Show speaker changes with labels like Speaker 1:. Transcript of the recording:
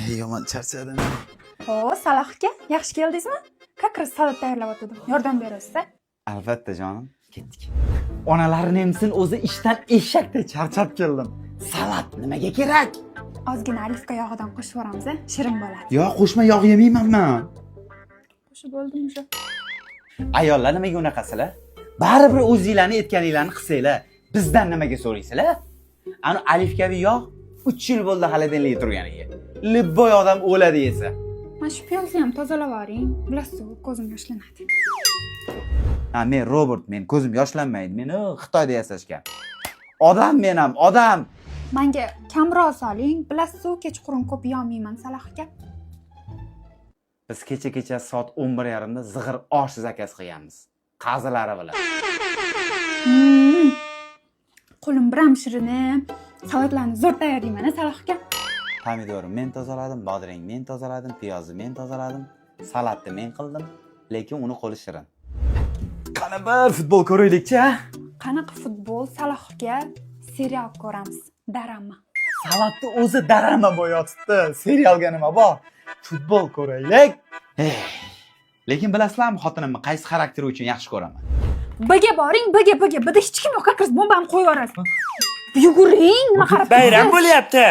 Speaker 1: Yomon charchadim.
Speaker 2: Ho, Saloh aka, yaxshi keldingizmi? Как раз salat tayyorlab o'tirdim. Yordam berasiz?
Speaker 1: Albatta, jonim. Ketdik. Onalarini emsin, o'zi ishdan eshakdek charchab keldim. Salat nimaga kerak?
Speaker 2: Ozgina оливка yog'idan qo'shib yuboramiz, shirin bo'ladi.
Speaker 1: Yo, qo'shma yog' yemayman man.
Speaker 2: Qo'shib bo'ldim уже.
Speaker 1: Ayollar nimaga unaqasizlar? Baribir o'zinglarni aytganinglarni qilsanglar, bizdan nimaga so'raysizlar? Ani оливковый yog' 3 yil bo'ldi холодильник da turganiga. Любой odam o'ladi yesa.
Speaker 2: Mana shu piyozni ham tozalab yuboring. Bilasiz, ko'zim yoshlanadi.
Speaker 1: Ha, men robot, men ko'zim yoshlanmaydi. Meni Xitoyda yasashgan. Odam men ham, odam.
Speaker 2: Menga kamroq soling. Bilasiz, kechqurun ko'p yeyolmayman, Saloh aka.
Speaker 1: Biz kecha kecha soat 11:30 da zig'ir osh заказ qilganmiz. Qazilari bilan.
Speaker 2: Qo'lim biram shirin. Salatlarni zo'r tayyorlayman, Saloh aka.
Speaker 1: Pomidorni men tozaladim, bodring men tozaladim, piyozni men tozaladim, salatni men qildim, lekin uni qo'li shirin. Qani bir futbol ko'raylikchi?
Speaker 2: Qanaqa futbol, Saloh aka? Serial ko'ramiz. Дорама.
Speaker 1: Salatni o'zi дорама bo'yotibdi. Serialga nima bor? Futbol ko'raylik. Eh, lekin bilasizlarmi, xotinimni qaysi xarakteri uchun yaxshi ko'raman?
Speaker 2: Bga boring, Bga, Bga. Bda hech kim yo'q, как раз bombani qo'yib yuborasiz. Yuguring, nima qarab
Speaker 3: Bayram
Speaker 2: turibsiz?
Speaker 3: bo'lyapti.